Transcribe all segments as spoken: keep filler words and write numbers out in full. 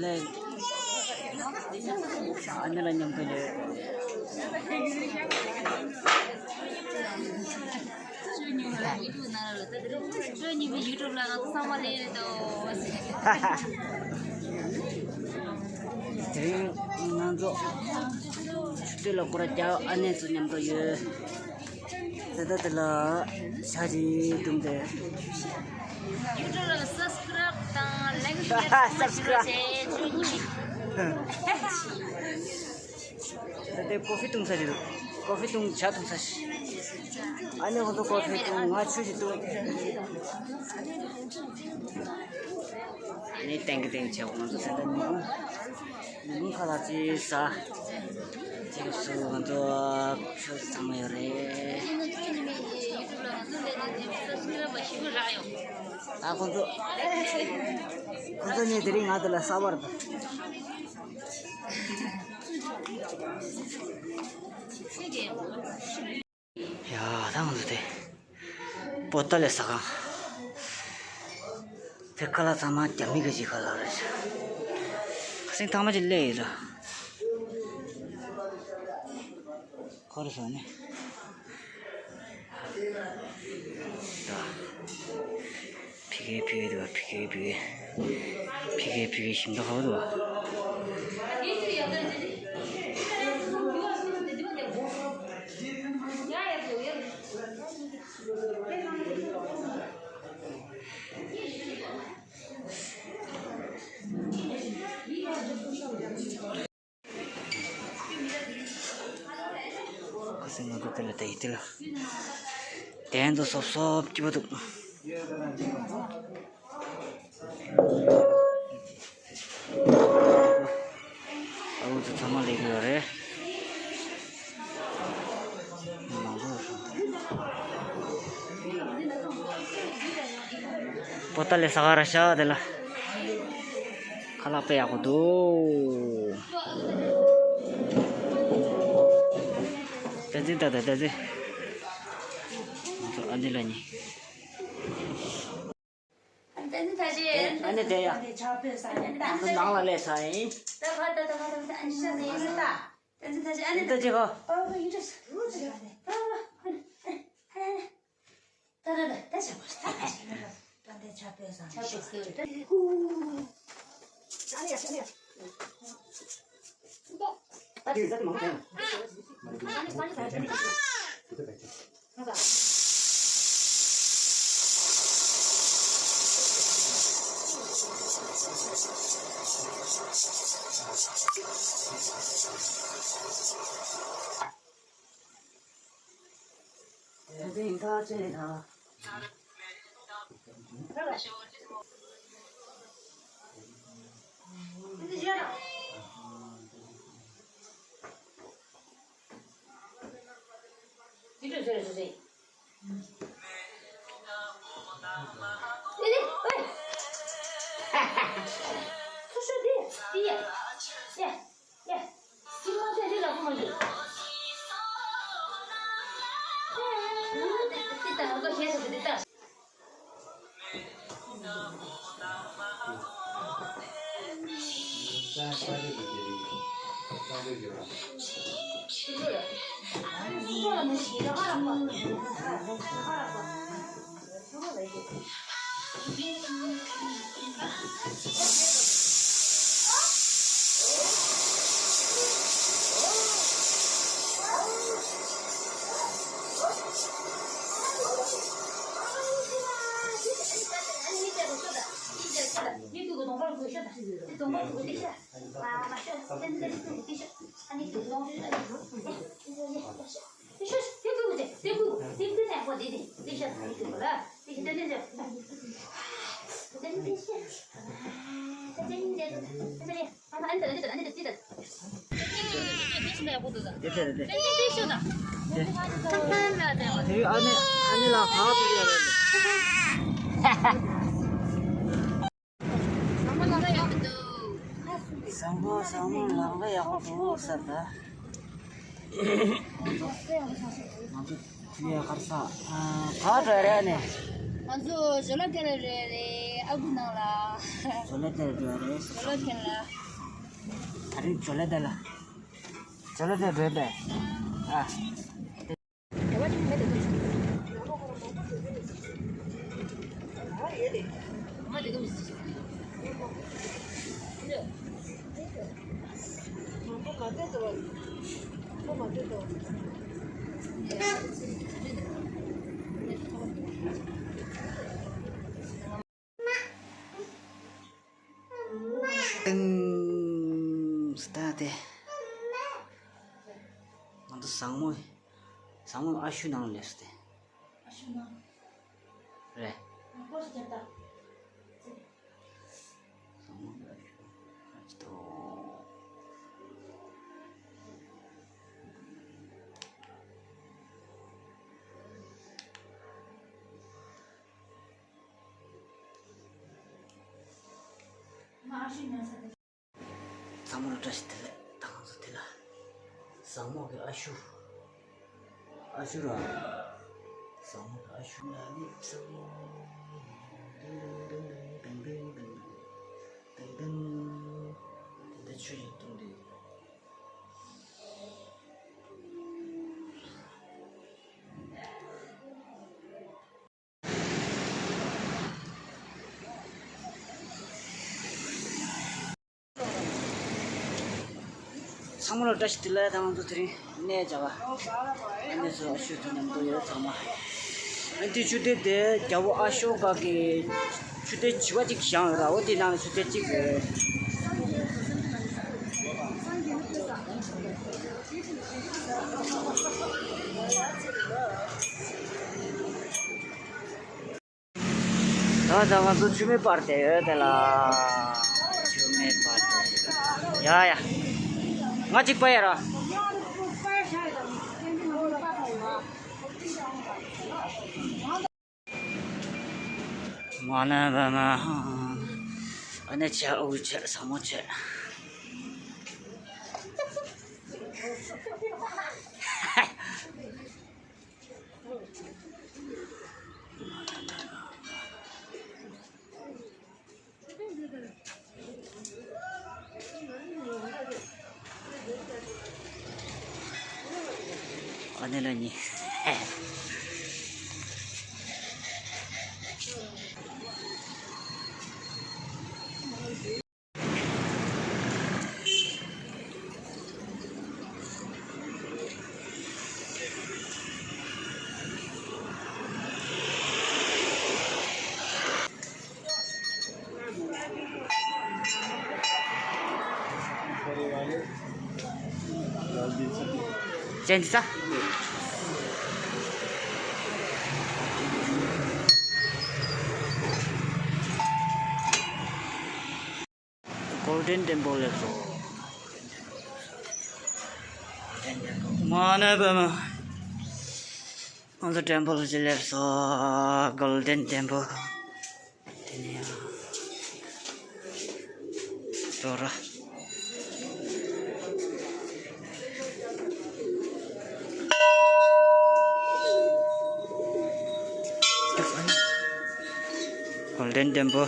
ལས། ཨ་ནི་ལ་མཉམ་དུ་ཡོད། ཁྱོད་ཉིད་ལ་ཡུ་ཊུབ་ནང་ལ་ལྟ་དེ་རེད། ཁྱོད་ཉིད་པའི་ཡུ་ཊུབ་ལ་ང་ཚོ་ཚང་མ་སླེབས་ཡོད་དོ། དེ་རིང་ང་ཚོ་ཆུ་སྟོད་ལ་སྐོར་ར་རྒྱག་ཨ་ནེ་ཚོ་མཉམ་དུ་ཡོད། དེ་ལྟ་དེ་ལ་ཤ་ཅིག་བསྡུམས་ཏེ། ཡུ་ཊུབ་ལ་སབ་སི་ཀ་རབ་དང་ལའིཀ་ཤེར་ཚང་མ་ཞུ་རོགས་བྱེད། ཆུ་ཉིད། ད་ལྟའི་ཀོ་ཧྥི་བཏུང་ས་ཞིག་འདུག་ཀོ་ཧྥི་བཏུང་། ཇ་བཏུང་ས་ཞིག་ཨ་ནེ་ཁོང་ཚོ་ཀོ་ཧྥི་བཏུང་། ང་ཆུ་ཞིག་བཏུང་། ཨ་ནེ་ཏན་གི་ཏན་གི་བྱས། ང་ཚོ་ད་ལྟ་ཉིན་གུང་ཉིན་གུང་ཁ་ལག་ཅིག་ཟ། དེ་སྐབས་སུ་ང་ཚོ་ཆུ་ཚང་མ་ཡོད་རེད། ད་ཁོང་ཚོ་ཁོང་ཚོ་ནི་དེ་རིང་ང་ཚོ་ལ་གསར་པ་རེད། ཡ། ད་ང་ཚོ་དེ་པོ་ཏཱ་ལའི་ཟ་ཁང་། དེ་ཁ་ལག་ཚང་མ་རྒྱ་མི་གི་ཅིག་ཁ་ལག་རེད། ཁ་སང་ཐང་མ་ཅིག་སླེབས་ཡོད་ར། ཁོ་རེ་སོང་ནས། ཕི་ཀེ་ཕི་ཀེ་འདུག་ཕི་ཀེ་ཕི་ཀེ། ཕི་ཀེ་ཕི་ཀེ་ཞིམ་མདོག་ཁ་པོ་འདུག་ཁ་སང་ང་ཚོ་དེ་ལ་དེ་ཡི་དེ་ལ་གདན་དུ་སོབ་སོབ་སྐྱིད་པོ་འདུག་ཨ་ཁུ་ཚོ་ཚང་མ་སླེབས་ཡོད་རེད། པོ་ཏཱ་ལའི་ཟ་ཁང་ར་ཤག་དེ་ལ། ཁ་ལག་དཔེ་ཡག་པོ་འདུག་བསྟན་འཛིན་ད་ལྟ་བསྟན་འཛིན། ང་ཚོ་ཨ་འདི་ལ་ཉེ། བསྟན་འཛིན་ཐར་ཤེས། ཨ་ནི་དེ་ཡ། ང་ཚོ་ནང་ལ་སླེབས་ཚར་ཡིན། ད་ཕར་ད་ད་ཕར་ད་ཕར་ད་ཨ་ནི་ཤ་ཟ་ཡིན་ད། བསྟན་འཛིན་ཐར་ཤེས། ཨ་ནི་ད་ཅི་གོ། ཨ་ཡིན་ད། ད་ད་ད་ཆ་པོ་ད་ད་ཆ་པོ་ད་ད་ཆ་པོ་ད་ཧུ། ཨ་ནི་ཡ་ཤ་ནི་ཡ། དེ་ཨ་ནེ་ཨ་ནེ་ལ་ག་པར་ཡོད་རེད། བཟང་པོ་བཟང་མོ་ལག་པ་ཡག་པོ་འདུག་ཟེར་ད། ང་ཚོ་དེ་ཡ་གར་ས་ག་འགྲོ་རེད་ནས། ང་ཚོ་ཇོ་ལ་ཀེ་ལ་རེད་རེད། ཨ་ཁུ་ནང་ལ། ཇོ་ལ་ཀེ་ལ་རེད་རེད། ཇོ་ལ་ཀེ་ལ། ད་རིང་ཇོ་ལ་ཀེ་ལ། ཇོ་ལ་ཀེ་ལ་རེད་པས། ཨ། ཏིང་། སྟ་སྟེ། ང་ཚོ་བཟང་མོ། བཟང་མོ་ཨ་ཤུ་ནང་སླེབས་སྟེ། ཨ་ཤུ་ནང་། རེད། ང་ཁོ་ཤི་རྒྱབ་ད། བཟང་མོ་ཨ་ཤུ། ཨ་ཅི་ཏོ། ཚང་མ་ལ་བཀྲ་ཤིས་བདེ་ལེགས། ད་ང་ཚོ་དེ་ལ་བཟང་མོ་གི་ཨ་ཤུ། ཨ་ཤུ་ར། བཟང་མོ་གི་ཨ་ཤུ་ལ་ནི་བཟང་མོ། ཏིང་ཏིང་ཏིང་ཏིང་ཏིང་ཏིང་ཏིང་ཏིང་། དེ་འདྲ་ཆུ་ཞིག་བཏུང་དུས། ཚང་མ་ལ་བཀྲ་ཤིས་བདེ་ལེགས། ད་ང་ཚོ་དེ་རིང་གནས་བྱ་བ། ཨ་ནི་ཚོ་ཨ་ཤུ་དང་མཉམ་དུ་ཡོད་ཚང་མ། ཨ་འདི་ཆུ་དེ་དེ་རྒྱལ་པོ་ཨ་ཤོ་ཀ་གི་ཆུ་དེ་བྱི་བ་གཅིག་བཞེངས་ཡོད་ར། འོ་དེ་ནང་ལ་ཆུ་དེ་གཅིག་རེད། ད་ད་ང་ཚོ་ཆུ་མིག་པར་དེ་ཡོད་དེ་ལ། ཆུ་མིག་པར་དེ་ཡོད། ཡ་ཡ། ང་གཅིག་པ་ཡ་ར། མ་ན་བ་མ། ཨ་ནེ་ཆེ། ཨུ་ཆེ། ས་མོ་ཆེ། ཨ་ནེ་ལ་ཉེ། ཅན་ས། Golden Temple སླེབས་སོང་། མ་ན་བ་མ། ང་ཚོ་ཊེམ་པལ་ཅིག་སླེབས་སོང་། Golden Temple། དེ་ནས་ཡང་ཏོ་ར། Golden Temple།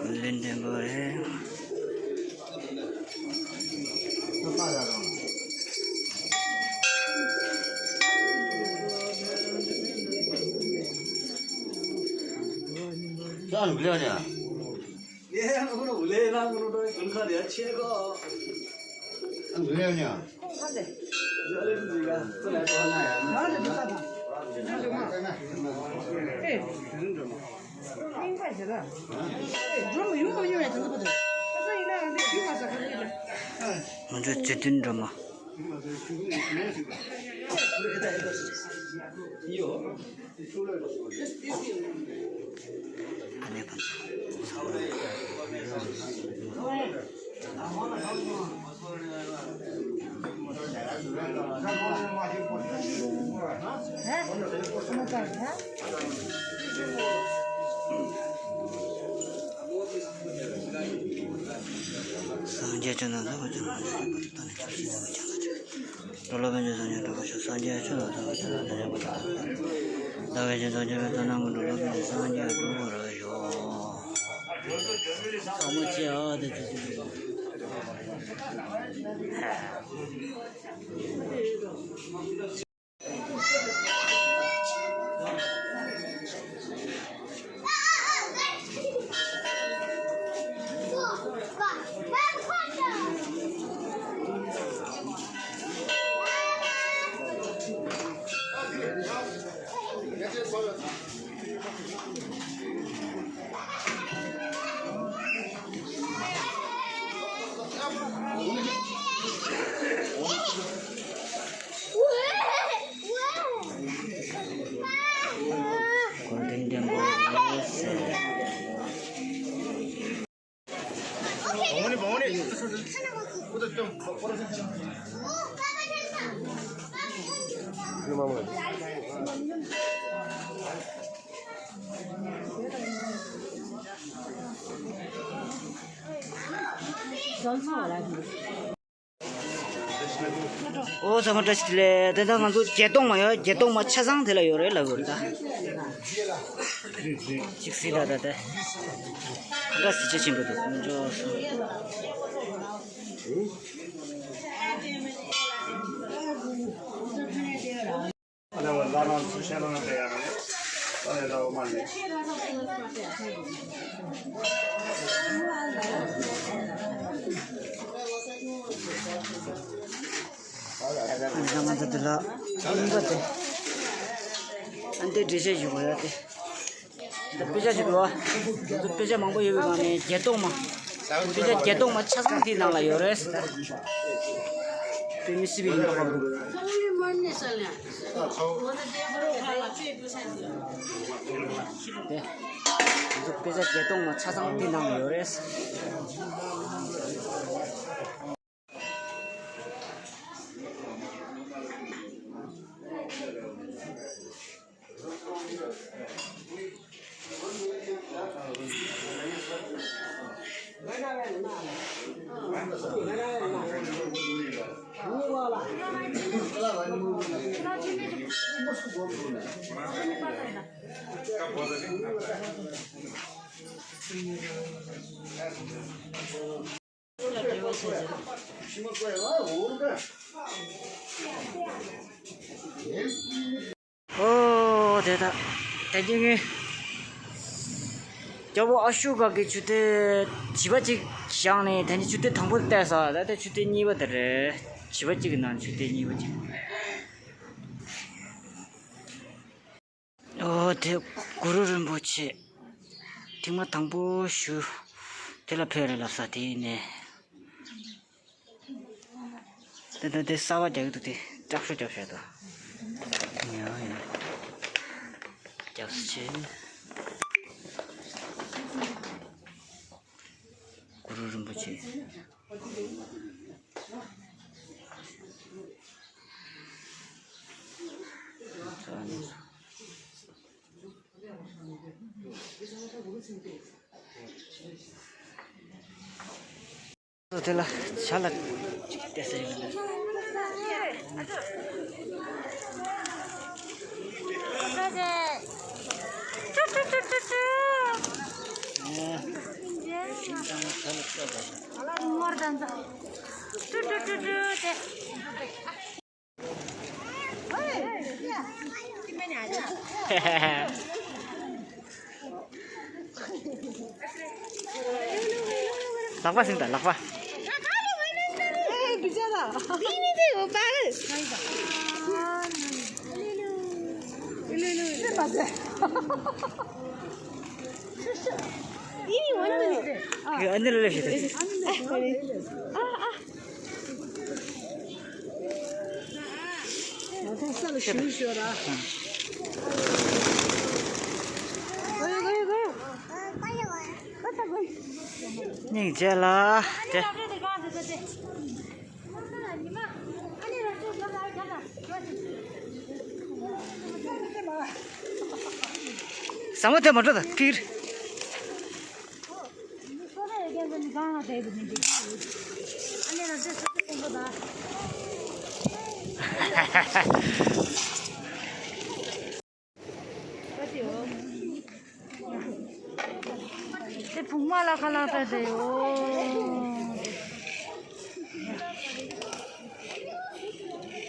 Golden Temple རེད། ང་ཚོ་བརྩེ་དུང་སྒྲོལ་མ། ཡ་ཆོས་ནང་ལྷག་པར་ཆོས་ནང་ལ་ཡོད་པ་དང་ནི་ཆོས་སྲིད་ནང་གི་ཆོས་ལ་ཆོས། འགྲོ་ལ་ཕན་ཕྱིར་སངས་རྒྱས་འགྲུབ་པར་ཤོག་སངས་རྒྱས་ཆོས་ལ་ཐོས་པ་དེ་ལ་ཐོས་པ་དང་། བདག་གིས་ཀྱང་ཐམས་ཅད་པའི་དོན་དམ་པར་འགྲོ་ལ་ཕན་ཕྱིར་སངས་རྒྱས་འགྲུབ་པར་ཤོག་ཚང་མ་བྱེད་ཨ་དེ་དེ་དེ། ཨོ་ཚང་མ་བཀྲ་ཤིས་བདེ་ལེགས། དེ་ལྟར་ང་ཚོ་བརྒྱད་སྟོང་མ་ཡོད། བརྒྱད་སྟོང་མ་ཆ་ཚང་དེ་ལ་ཡོད་རེད་ལབ་དགོས་རེད་ད། གཅིག་གཟིགས་ད་ད་དེ། ཁ་ཁ་གཟི་བརྗིད་ཆེན་པོ་འདུག་འགྲོ་སོང་། ང་ཚོ་འདི་ལ་རྙིང་པ་དེ་ཨ་འདི་འགྲེལ་བཤད་ཞུ་དགོས་ཡ་དེ། འདི་དཔེ་ཆ་ཞིག་འདུག་བ། འདི་དཔེ་ཆ་མང་པོ་ཡོད་པའི་ནང་ནས་བརྒྱད་སྟོང་མ། དཔེ་ཆ་བརྒྱད་སྟོང་མ་ཆ་ཚང་དེའི་ནང་ལ་ཡོད་རེད། དཔེ་མི་སྲིད་པའི་ཡིན་པ་འདུག་དེ། འདི་དཔེ་ཆ་བརྒྱད་སྟོང་མ་ཆ་ཚང་དེའི་ནང་ལ་ཡོད་རེད། ཨོ་དེ་ད་དེ་རྗེས་ངས་རྒྱལ་པོ་ཨ་ཤོ་ཀ་གི་ཆུ་ཐིགས་བྱིས་པ་གཅིག་བཞག་ནས་དེ་ནས་ཆུ་ཐིགས་དང་པོ་བལྟས་ས། ད་ལྟ་ཆུ་ཐིགས་གཉིས་པ་དེ་རེད། བྱིས་པ་གཅིག་གི་ནང་ཆུ་ཐིགས་གཉིས་པ་གཅིག་ཨོ་དེ་གུ་རུ་རིན་པོ་ཆེ་ཐེངས་མ་དང་པོ་ཞུ་དེ་ལ་ཕེབས་རེད་ལབ་ས་དེ་ཡིན་ནས། དེ་དེ་དེ་གསར་པ་རྒྱག་གི་འདུག་དེ་སྐྲག་ཤོ་རྒྱབ་བཞག་དང་། ཡང་ཡང་རྒྱབ་སུ་ཆེ། གུ་རུ་རིན་པོ་ཆེ། དེ་ལ་བྱ་ལ་ཅིག་བལྟས་ས་ཡོད་ན། ལག་པ་ཟིན་ད་ལག་པ། ཨ་ནི་ལ་ལབ་ཤེས་ད། ང་ཚོ་ས་ལ་ཞུ་ཞུ་ར། སྙིང་རྗེ་ལ་དེ། ཟ་མ་དེ་མ་འགྲོ་ད་ཕིར། ཨ་ནི་ང་ཚོས་ཚོད་ཚོད་ཕུང་པོ་དང་། དེ་བུང་མ་ལ་ཁ་ལག་སྤྲད་དེ་ཡོད།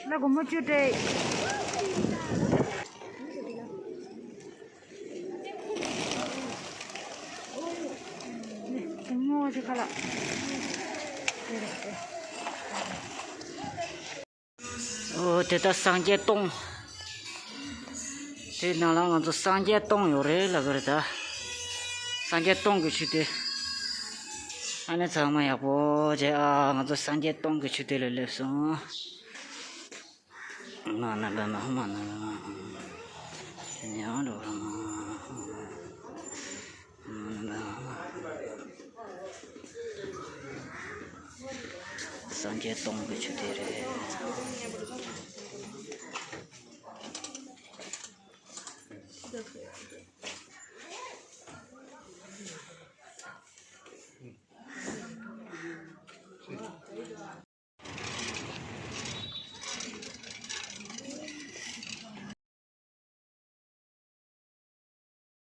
ལ་སྒོར་མོ་བཅུ་སྤྲད། བུང་མ་ཅིག་ཁ་ལག། ཨོ་དེ་ད་སངས་རྒྱས་སྟོང་། དེའི་ནང་ལ་ང་ཚོ་སངས་རྒྱས་སྟོང་ཡོད་རེད་ལབ་ཀྱི་རེད་ད། སངས་རྒྱས་སྟོང་གི་ཆུ་དེ། ཨ་ནི་ཚང་མ་ཡག་པོ་བྱས་ཨ། ང་ཚོ་སངས་རྒྱས་སྟོང་གི་ཆུ་དེ་ལ་སླེབས་སོང་། མ་ན་བ་མ་མ་ན་བ་མ། ཉང་རོ་ར་མ། སངས་རྒྱས་སྟོང་གི་ཆུ་དེ་རེད།